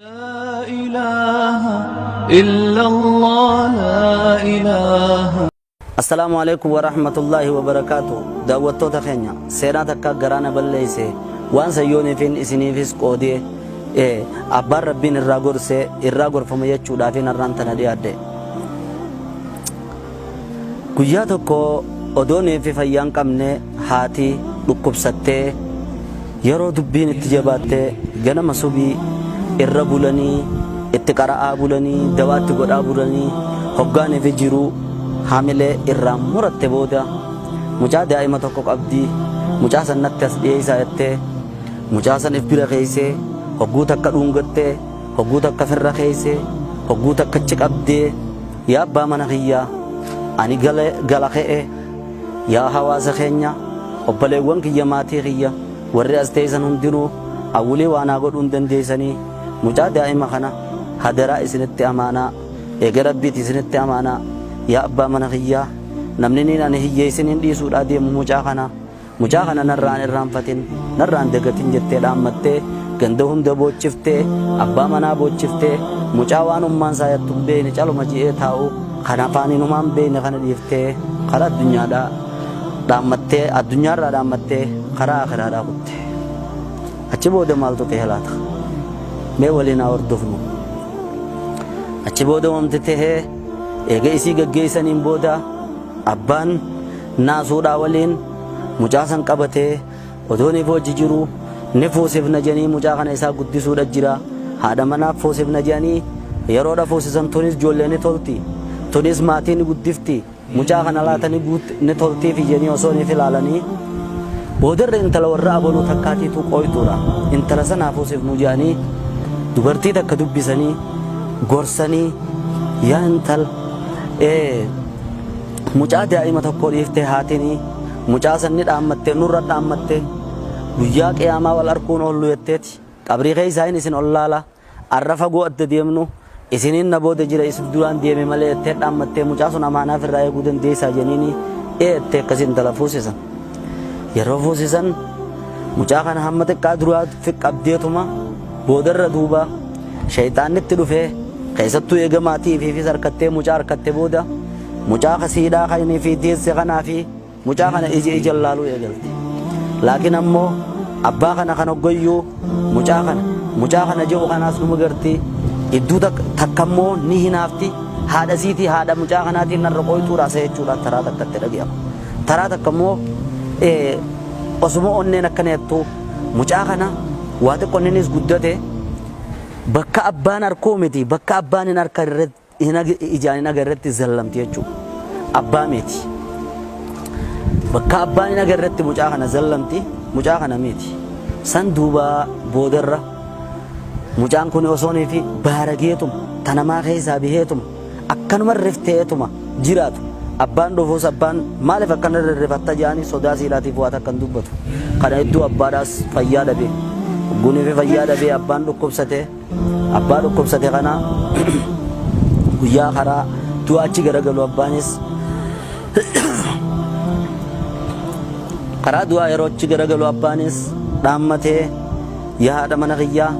لا إله إلا الله لا إله. Assalaamu alaikum warahmatullaahi wabarakaatu. Daawwattoota keenya, seenaa takka garaa na balleeyse waan sayyooniifin isiniifis qoodee abbaan rabbiin irraa gorsee irraa gorfama jechuudhaafin har'aan tana dhiyaadhe. Guyyaa tokko odoonii fi fayyaan qabne haati dhukkubsattee yeroo dubbiin itti jabaattee ganama subii irra bulanii itti qara'aa bulanii dawaatti godhaa bulanii hoggaanii fi jiruu hamilee irraa muratte booda mucaa daa'ima tokko qabdii mucaa san natti as dhiyeessaa jettee mucaa san if bira keeysee hogguu takka dhungattee hogguu takka firra keeysee hogguu takka achi qabdee yaa abbaa mana kiyyaa ani gala ka'e yaa hawaasa keenya obboleewwan kiyya maatii kiyya warri as teessan hundinuu awwilii waa naa godhuu hin dandeessanii mucaa daa'ima kana hadaraa isinitti amaanaa eega rabbiiti isinitti amaanaa yaa abbaa mana kiyyaa namni niin ani hiyyeessiniin dhiisuudhaa deemu mucaa kana mucaa kana narraan irraanfatin narraan dagatin jettee dhaammattee ganda hunda boochiftee abbaa manaa boochiftee mucaa waan ummaan isaa yattu hin beekne caluma ji'ee taa'u kan afaan hinumaan beekne kana dhiiftee karaa addunyaadhaa dhaammattee addunyaarraa dhaammattee karaa akhiraadhaa kutte. Achi booda maaltu ta'e laata? Mee waliin haa hordofnu. Achi booda wanti ta'e eega isii gaggeessaniin booda abbaan naasuudhaa waliin mucaa san qabatee odooniif hojii jiru ni fuusifna jedhanii mucaa kana isaa guddisuudha jira. Haadha manaaf fuusifna jedhanii yeroodha fuusisan tunis ijoollee ni tolti. Tunis maatii ni guddifti. Mucaa kana laata ni toltiifi jedhanii osoo ni ilaalanii boodarra intala warra abaluu takkaatiitu qooytuudha. Intala sanaa fuusifnu jedhanii dubartii takka dubbisanii gorsanii yaa intal mucaa daa'ima tokko dhiiftee haatinii mucaa san ni dhaammattee nurra dhaammattee guyyaa qiyaamaa wal arkuun oollu jetteeti qabrii keessaa hin isin ollaala arra fagoo adda deemnu isiniin na booda jira isin duraan deeme malee jettee dhaammattee mucaa sun amaanaaf irraa eeguu dandeessaa jeniini jettee akkasii intala fuusisan. Yeroo fuusisan mucaa kana hamma xiqqaa duraa qabdeetuma boodarra duuba shayxaannitti dhufee keessattuu eega maatii ifiifis harkattee mucaa harkatte booda mucaa kasiidhaa kan inni fi deesse kanaa fi mucaa kana ija ija laaluu eegalte. Laakiin ammoo abbaa kana kan hoggayyuu mucaa kana jedhu kanaas numa garti idduu takka immoo ni hinaafti haadha siitii haadha mucaa kanaatiin narra qoytuudha isa jechuudha taraa takka itti dhaga'ama. Taraa takka immoo osuma onneen akkana jettu mucaa kana waa xiqqoo innis guddate bakka abbaan arkuu miti bakka abbaan hin harka ijaan hin agarretti zallamti jechuudha. Abbaa miti. Bakka abbaan hin agarretti mucaa kana zallamti mucaa kana miti. San duuba boodarra mucaan kun osoonii fi baarageetuma tanamaa keessaa biheetuma akkanuma rifteetuma jiraatu. Abbaan dhufuus abbaan maaliif akkana rifatta jedhanii sodaa siidhaatiif waa takka hin dubbatu. Kana hedduu abbaadhaas fayyaa dhabe. Gunii fi fayyaa dhabee abbaan dhukkubsate. Abbaa dhukkubsate kana guyyaa karaa du'a achi garagalu abbaanis karaa du'aa yeroo achi garagalu abbaanis dhaammatee yaa haadha mana kiyyaa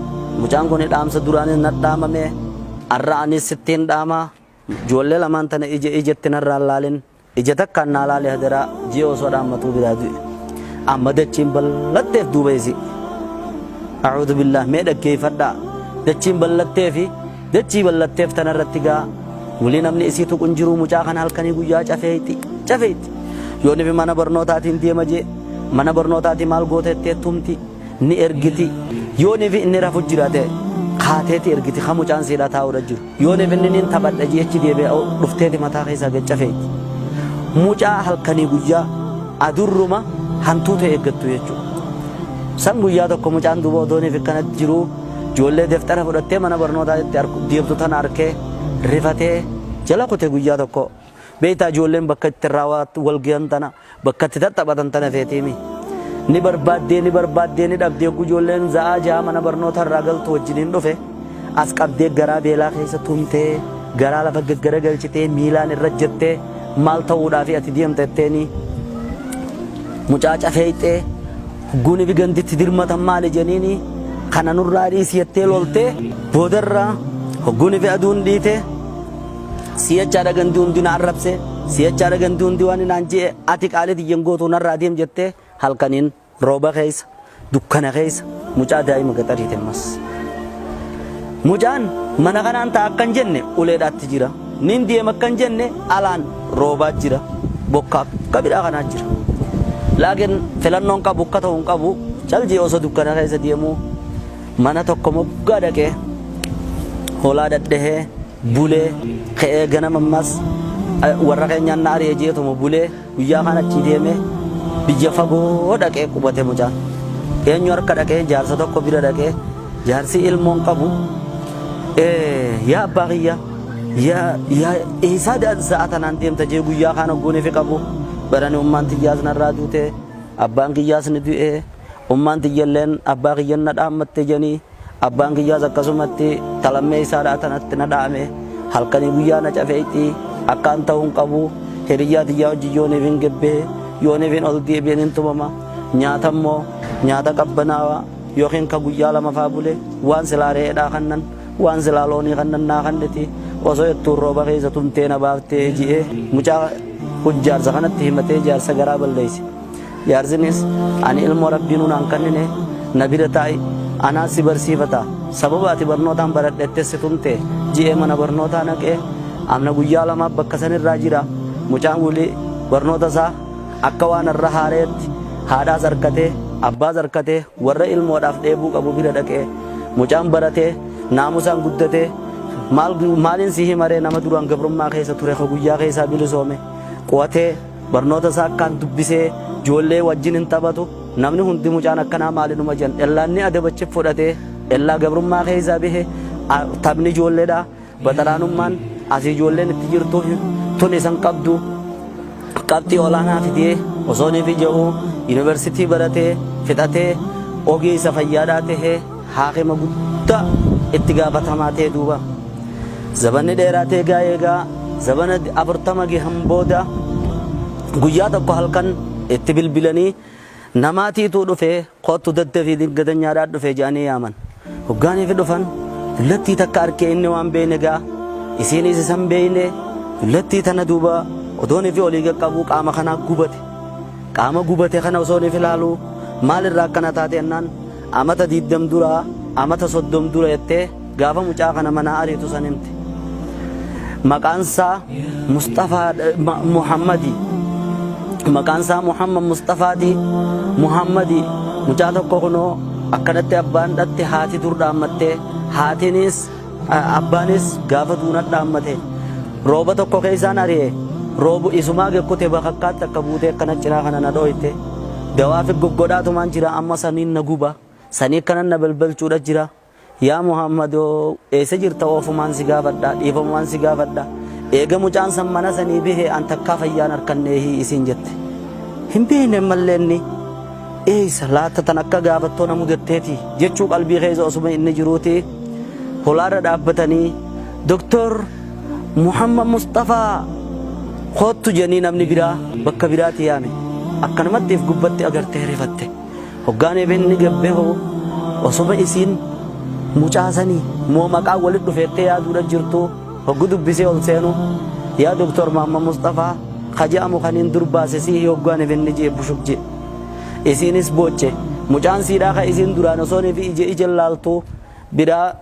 mucaan kun dhaamsa duraanis na dhaamame arra anis sittiin dhaamaa ijoollee lamaan tana ija ijatti narraan laalin ija takkaan naa laale hadaraa ji'a osoo dhaammatuu biraa du'e. Amma dachiin bal'atteef duuba isi. A'uudhu billaah mee dhaggeeffadhaa. Dachiin bal'attee fi dachii bal'atteef tanarratti gaa wulii namni isii tuqu hin jiru mucaa kana halkanii guyyaa cafeeyti cafeeyti. Yoo nifi mana barnootaatiin deema jee mana barnootaatiin maal goota jettee tumti ni ergiti. Yoo nifi inni rafu jiraate kaateeti ergiti ka mucaan siidhaa taa'uudha jiru. Yoo nifi inni niin taphadha jeechi deebi'ee dhufteeti mataa keessaa gad cafeeyti. Mucaa halkanii guyyaa adurruma hantuuta eeggattu jechuudha. San guyyaa tokko mucaan duuba odooniif akkanatti jiru ijoollee deftara fudhattee mana barnootaa itti deemtu tana arkee rifatee jala kute guyyaa tokko. Beektaa ijoolleen bakka itti irraa wal gahan tana bakka itti tattaphatan tana feetiimi. Ni barbaaddee ni barbaaddee ni dhabdee yogguu ijoolleen za'aa ja'a mana barnoota irraa galtu wajjiniin dhufe as qabdee garaa beelaa keessa tumtee garaa lafa gaggaragalchitee miilaan irra jettee maal ta'uudhaafi ati deemta jetteeni mucaa cafeeyxee hogguuni fi ganditti dirmatan maali jeniini Kana nurraa dhiisi jettee loltee boodarra hogguun fi aduun dhiite si'achaadha gandi hundi na arrabse, si'achaadha gandi hundi waan naan je'e, ati qaalii tiyyan gootu narraa deem jettee halkaniin rooba keessa dukkana keessa mucaa daa'ima gaxariite ammas. Mucaan mana kanaan ta'a akkan jenne uleedhaatti jira. Nin deema akkan jenne alaan roobaa jira. Bokkaa akka bidhaa kanaa jira. Laakiin filannoon qabu akka ta'u hin qabu caljii osoo dukkana keessa deemuu mana tokko moggaa dhaqee hoolaa dhadhahee bulee ka'ee ganama ammas warra keenyaan na ari'e jeetuma bulee guyyaa kaan achii deemee biyya fagoo dhaqee qubate mucaan. Eenyu harka dhaqee? Jaarsa tokko bira dhaqee, jaarsi ilmoon qabu, "Yaa abbaa kiyya, yaa yaa eessaa sa'a tanaan deemta?" jee guyyaa kaan hogguunii fi qabu barani, "Ummaan tiyyaas narraa duute, abbaan kiyyaas ni du'e, ummaan tiyyalleen abbaa kiyyan na dhaammatte janii, abbaan kiyyaas akkasumatti talammee isaadhaa tanatti na dhaame, halkanii guyyaa na cafeeyti, akkaan ta'uu hin qabu, hiriyyaa tiyyaa hojii yooniif hin gebbee yooniif hin ol deebi'een hin tumama, nyaata immoo nyaata qabbanaawaa yookiin ka guyyaa lama faa bule, waan silaa re'eedhaa kannan, waan silaa loonii kannan naa kanniti, osoo jettuun rooba keessa tumtee na baaftee," ji'ee mucaa kun jaarsa kanatti himatee jaarsa garaa balleeyse. Jaarsinis, "Ani ilmoo rabbiinuu naan kannine, na bira taa'i, anaas si barsiifata, sababa ati barnootaan baradhettes si tumte," ji'ee mana barnootaa naqee amna guyyaa lamaaf bakka sanirraa jira. Mucaan wulii barnoota isaa akka waan irra haareetti haadhaas harkatee abbaas harkatee warra ilmoodhaaf dheebuu qabu bira dhaqee mucaan baratee naamusaan guddatee maal maaliin si himaree, nama duraan gabrummaa keessa ture ka guyyaa keessaa bilisoome qu'atee barnoota isaa akkaan dubbisee ijoollee wajjin hin taphatu. Namni hundi mucaan akkanaa maalinuma jedhan. Ellaanni adabachi fudhatee ellaa gabrummaa keessaa bahe, taphni ijoolleedha, baxaraanummaan asii ijoolleen itti jirtu tun isan qabdu, qabxii olaanaa fidee osoo inni fi jedhu yuunivarsiitii baratee fixatee ogeessa fayyaadhaa tahee haakima guddaa itti gaafatamaa ta'e. Duuba zabanni dheeraa ta'e egaa eegaa zabana 40 gahan booda guyyaa tokko halkan itti bilbilanii, namaatiitu dhufee, "Kottu daddafii, dingatanyaadhaa dhufee," jedhanii yaaman. Hoggaanii fi dhufan dullattii takka arkee, inni waan beeyne gaa isiinis isan beeyne. Dullattii tana duuba odoonii fi olii qaqqabuu qaama kanaa gubate. Qaama gubate kana osoo ni ilaalu, "Maalirraa akkana taate?" jennaan, amata 20 duraa, amata 30 dura jettee gaafa mucaa kana manaa ariitu san himte. Maqaan isaa Mustafaa Muhammadi. Maqaan isaa Muhammad Mustafaati. Muhammadi mucaa tokko kunoo akkanatti abbaan dhatte, haati dur dhaammattee, haatiinis abbaanis gaafa duuna dhaammate. Rooba tokko keessaan ari'e, roobu isumaa gekkute, bakakkaatti akka buutee akkana cinaa kana na dhooyte. Dawaa fi goggodhaatumaan jira, amma saniin na guba. Sanii akkana na balbalchuudha jira. Yaa Muhammadoo, eessa jirta? Oofumaan si gaafadha, dhiifamumaan si gaafadha. Eega mucaan san mana sanii bahe an takkaa fayyaan harkanneehi isiin jette. Hin beekne mallee inni eessa laata tan akka gaafattoo na mudatteeti jechuu qalbii keessa osuma inni jiruuti holaarra dhaabbatanii, "Doktor Muhammad Mustafaa, kottu," jedhanii namni biraa bakka biraatti yaame. Akkanumatti if gubbatti agartee rifatte. Hoggaan inni gabbee hoo osuma isiin mucaasanii moo maqaa walitti dhufeettee yaaduudha jirtu, hoggu dubbisee ol seenu, "Yaa Doktor Muhammad Mustafaa ka je'amu kaniin dur baase sii," hoggaan inni jee bushuk jee. Isiinis booche. Mucaan siidhaa ka isiin duraan osoo fi ija ija laaltu biraa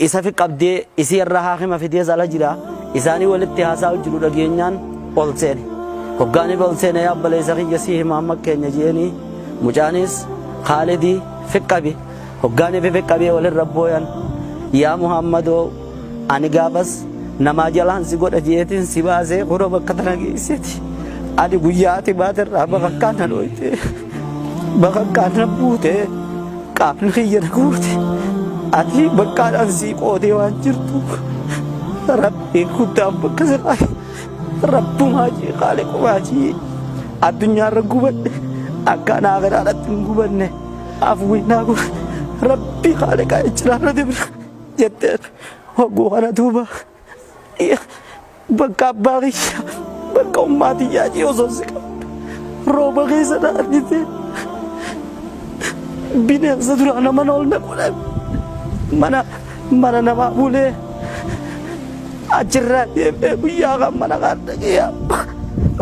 isa fi qabdee isii irraa haakima fidee ala jira. Isaanii walitti haasaa jiru dhageenyaan ol seene. Hoggaaniif ol seene, "Yaa obboleessa kiyya, sii hima amma keenya," jeeni. Mucaanis Khaalidii fiqqabi. Hoggaaniif fiqqabee walirra booyan. "Yaa Muhammadoo, ani gaafas namaa jalaan si godha jeetiin si baasee kunoo bakka tana geesseti. Ani guyyaa ati baaterraa bakakkaan na dhooyte. Bakakkaan na buute. Qaamni kiyya na guute. Ati bakkaadhaan sii qootee waan jirtu. Rabbiin guddaan bakka sirraa rabbumaa jee qaaliqumaa jee addunyaarra gubadhe akka ana akiraadhaatti hin gubanne afwiinaa godhe rabbii qaaliqaa ijjiraarra dibra," jetteen. Hogguu kana duuba, "Bakka abbaa kiyya, bakka ummaa tiyyaa jee osoo si qabdu rooba keessa na argite. Bineensa duraa nama ol naqu dhabe. Mana mana namaa bulee achirraa deemee guyyaa kan mana kan dhaqee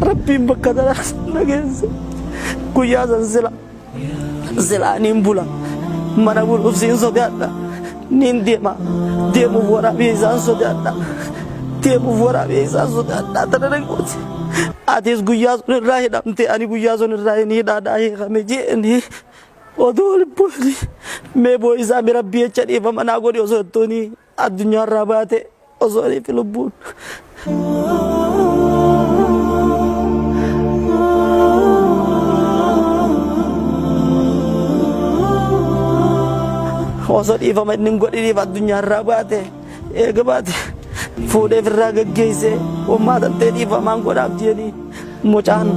Rabbiin bakka tana na geesse. Guyyaa san sila silaa niin bula. Mana buluuf siin sodaadha. Niin deema. Deemuuf waraabee isaan sodaadha. Deemuuf waraabee isaan sodaadha. Tana na gooti. Atis guyyaa sun irraa hidhamte ani guyyaa sun irraa hin hidhaadhaa hiikame jeeni. Odoo lubbuun mee boo isaa mi rabbii jecha dhiifama naa godhi osoo jettuuni addunyaa irraa baate osoo fi lubbuun. Osoo dhiifama inni hin godhiniif addunyaa irraa baate eega baate fuudhee ofirraa gaggeessee ummaa tantee dhiifamaan godhaaf jeeni. Mucaan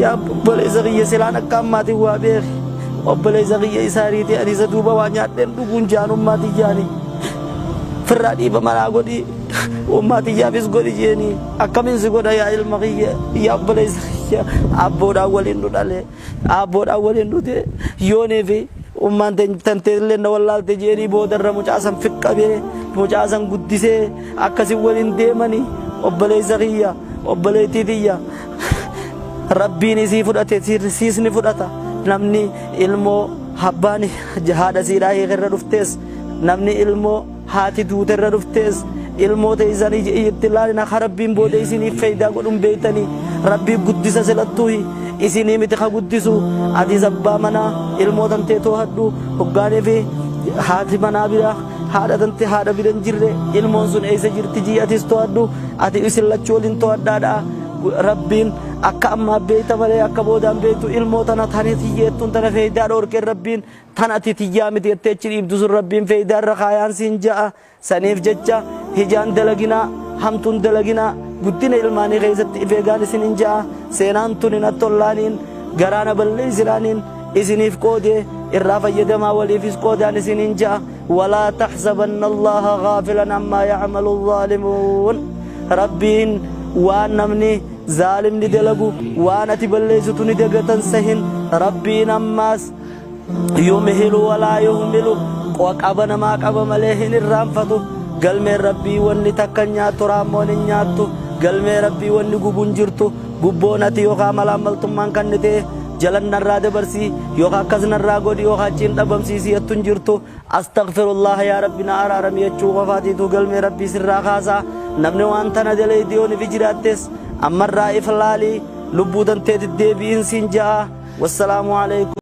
yaa obboleessa kiyya silaan akka ammaatiin waa beeki. Obboleessa kiyya isaa ariitee ani isa duuba waa nyaadheen dhuguun jaanummaa tiyyaani. Firraa dhiifama naa godhi ummaa tiyyaafis godhi jeeni. Akkamiin si godha yaa ilma kiyya yaa obboleessa kiyya abboodhaan waliin nu dhale abboodhaan waliin dhute yoonii fi ummaan tantee illee na wallaalte jeeni boodarra mucaa san fiqqabee mucaa san guddisee akkasi waliin deemani obboleessa kiyya. Obboleettii tiyya Rabbiin isii fudhate siis ni fudhata. Namni ilmoo abbaan haadha siidhaa hiikerra dhuftees namni ilmoo haati duuterra dhuftees ilmoo teessan itti ilaalina ka Rabbiin booda isiniif faayidaa godhun beeytanii Rabbii guddisa silattuu isinii miti ka guddisu atis abbaa manaa ilmoo tantee toohadhu hoggaanii fi haati manaa bira haadha tante haadha bira hin jirre ilmoon sun eessa jirti jii atis to'adhu ati isin lachuu waliin to'adhaadha Rabbiin akka ammaa beeyta malee akka boodaan beeytu ilmoo tana tani tiyyeettuun tana feeydaa dhoorkeen Rabbiin tan ati tiyyaa miti jettee achi dhiibdu sun Rabbiin feeydaa irra kaayaan siin ja'a saniif jecha hijaan dalaginaa hamtuun dalaginaa guddina ilmaanii keessatti if eegaan isinin ja'a seenaan tuni nattollaaniin garaana balleessinaaniin isiniif qoodee irraa fayyadamaa waliifis qoodaan isiniin ja'a walaa taxsabanna allaha gaafilan ammaa yacmalu zaalimuun Rabbiin waan namni zaalimni dalagu waan ati balleessitu ni dagatan sahin Rabbiin ammaas yumhilu walaa yuhmilu qaba namaa qaba malee hin irraanfatu galmeen Rabbii wanni takka hin nyaattu raammoon hin nyaattu galmee Rabbii wanni gubuun jirtu gubboon ati yookaan malaammaltummaan kannitee jalan narraa dabarsii yookaan akkas narraa godhi yookaan achiin dhabamsiisii jettu hin jirtu astaghfirullah yaa Rabbi na araarami jechuu qofaatiitu galmee Rabbii sirraa kaasaa namni waan tana dalayde yoon ifi jiraattes ammarraa if laalii lubbuu tanteetti deebi'iin siin ja'a wassalaamu alaikum.